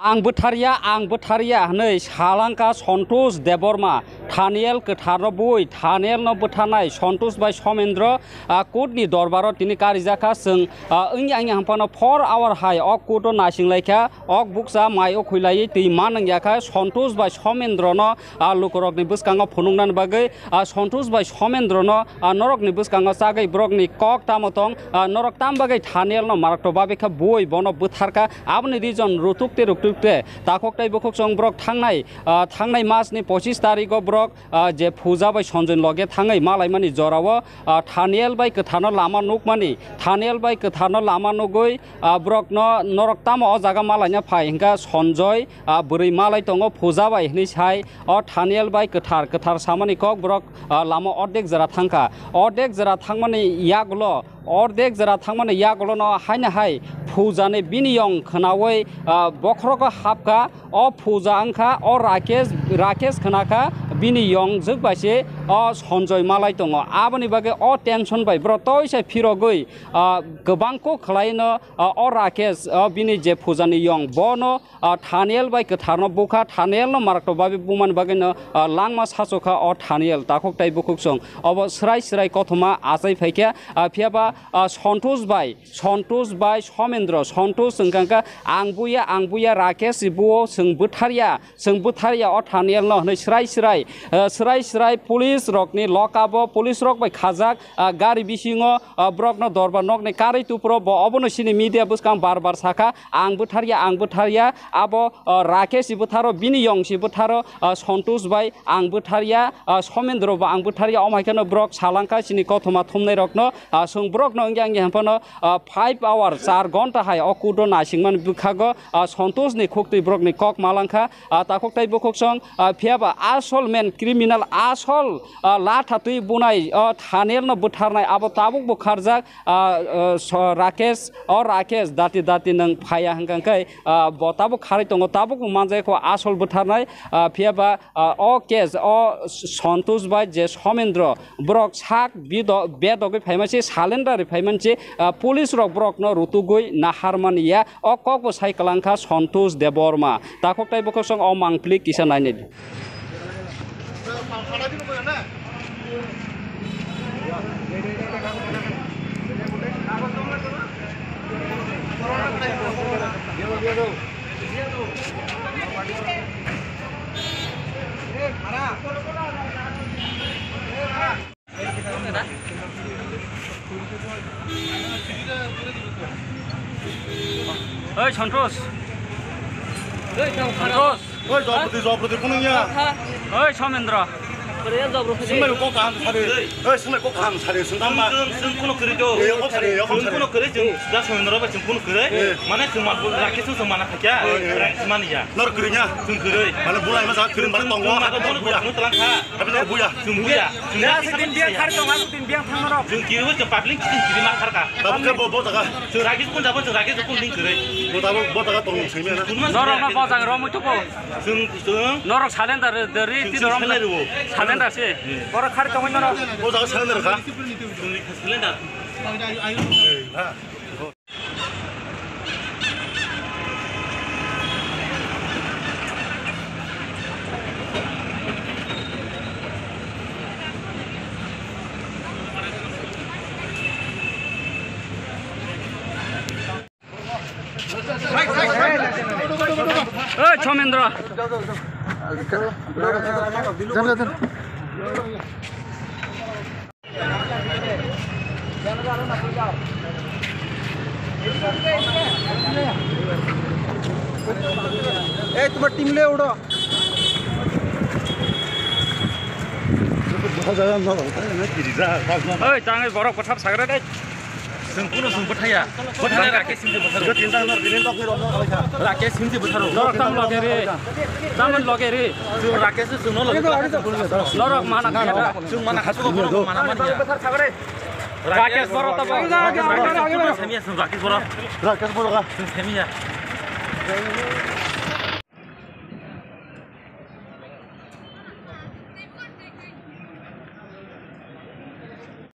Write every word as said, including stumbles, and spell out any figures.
Ang bwtharya, ang bwtharya hwnwi salangkha Santosh Debbarma, Thaniel kwtharno bui, Thanielno bwtharnai Santosh bai Somendro, ah, court ni dorbaro tini karijakha. Chwng, ah, wngya wngya hwnphano four hour hai o court o naisinglaikha, ok bukcha mai o khuilaiwi twi manwngya kha. Santosh bai Somendrono, ah, lukurokni bwskango phunuknani bagwi, ah, Santosh bai Somendrono, ah, norokni bwskango chagwi borokni kok tamo tong, ah, norok tam bagwi Thanielno marakto babikha bui bono bwtharkha. Aboni reason rutuk tei rutuk tei takhuk tei bukhuk chwng borok thangnai, ah, thangnai masni pochis tarigo borok, ah, je Phuja bai Sanjoy loge thangwi malaimani jorao, ah, Thaniel bai kwtharno lama nukmani, Thaniel bai kwtharno lama nugwi, ah, borokno norok tamo o jaga malaina phai hwnkha Sanjoy, ah, bwrwi malai tongo Phuja bai hwnwi sai o Thaniel bai kwthar, kwthar samani kok borok, ah, lama ordek jora thangkha. Ordek jora thangmani yagulo, ordek jora thangmani yagulono haino hai Phujani bini yong khwnawi, ah, bokhorogo hapkha. O Phuja wngkha, o Rakesh, Rakesh khwnakha bini yong jwk bai se o Sanjoy malai tongo. Aboni bagwi o tension bai borok toisa phirogwi, ah, kwbang kok khwlaino, ah, o Rakesh, ah, bini je Phujani yong bono, ah, Thaniel bai kwtharno bukha, Thanielno marakto babi bumani bagwino, ah, langma sachokha o Thaniel takhuk tei bukhuk chwng. Obo swrai swrai kothoma achai phaikha, ah, phiyaba, ah, Santosh bai, Santosh bai Somendro, Santosh wngkha kha, "Ang buya, ang buya, Rakesh buo chwng bwtharya, chwng bwtharya o Thanielno," hwnwi swrai swrai, ah, swrai swrai police rokni lokabo, police rok bai khajak, ah, gari bisingo, ah, borokno dorbar nokni karwi tupro bo obono chini media bwskang bar bar sakha, "Ang bwtharya, ang bwtharya, abo, ah, Rakesh si bwtharo, bini yong si bwtharo, ah, Santosh bai ang bwtharya, ah, Somendro bo ang bwtharya," omo hai kheno borok salangkha chini kothoma thumnai rokno, ah, chwng borokno wngya wngya hwnphano, ah, five hour, char gonta hai o kudo naisingmani bwkhago, ah, Santosh ni khuktwi borokni kok malangkha, ah, takhuk tei bukhuk song, ah, phiyaba asol main criminal, asol, ah, latha twi bunai, ah, Thaniel no bwtharnai abo tabuk bwkharjak, ah, ah, so Rakesh, o Rakesh dati dati nwng phaiya hwnkha khe, ah, bo tabuk kharwi tongo, tabuk bo manjai kho asol bwtharnai, ah, phiyaba, ah, o case o Santosh bai je Somendro borok sak bido-, bedogwi phaimase, salendari phaimanse, ah, police rok borokno rutugwi naharmani ya. O kokbo sai kwlangkha Santosh Debbarma. Takhuk tei bukhuk song o mangpili kisa nainai di. Oi, Santosh. Oi, Santosh. Oi, Jabruti, Jabruti, kuno ya? Oi, Somendra. Sumai kok kaham sari. Oi, sumai kok kaham sari, sundam ba. Sung, sung, kuno kiri do. Yo, kok sari, yo, kok sari. Sung kuno kiri, sung, da Somendra ba sung kuno kiri. Mana sung ma, Rakesh sung mana kha kya? Oi, oi. Rang sung mani ya. Nor kiri nya. Sung kiri. Mana bulai masa kiri mana tongo. Sung ma, kuno, kuno telang kha. Tapi nor buya. Sung buya. Sung ya, buya. Sing din biang thar tong, aku din biang thang norok. Sung kiri, sung public, sung kiri ma thar ka. Tapi ke bo, bo taka. Sung Rakesh kun jabo, sung Rakesh kun din kiri. Bo taka, bo taka tong sing na. Norok no bojang ro muitu ko. Chwng, chwng. Norok salendar dari, chwng, ti chwng norok salendar wo. Salendar se. Hmm. Borok khari tongwi norok. O jaga salendar kha? Chwng salendar. Eh, ha. Oi, Somendra. Ei, tomar team le udo. Oi, tangwi borok bwthar sagra dai. Chwng kuno chwng bwthaya. Bwthana Rakesh Simji bwtharo. Rakesh Simji bwtharo. Norok tam loge re. Tamon loge re. Chwng Rakesh chwng no loge. Norok mana kaya da. Chwng mana hasu ko borok mana mani ya. Rakesh borok tabo. Rakesh borok. Rakesh borok. Chwng semiya.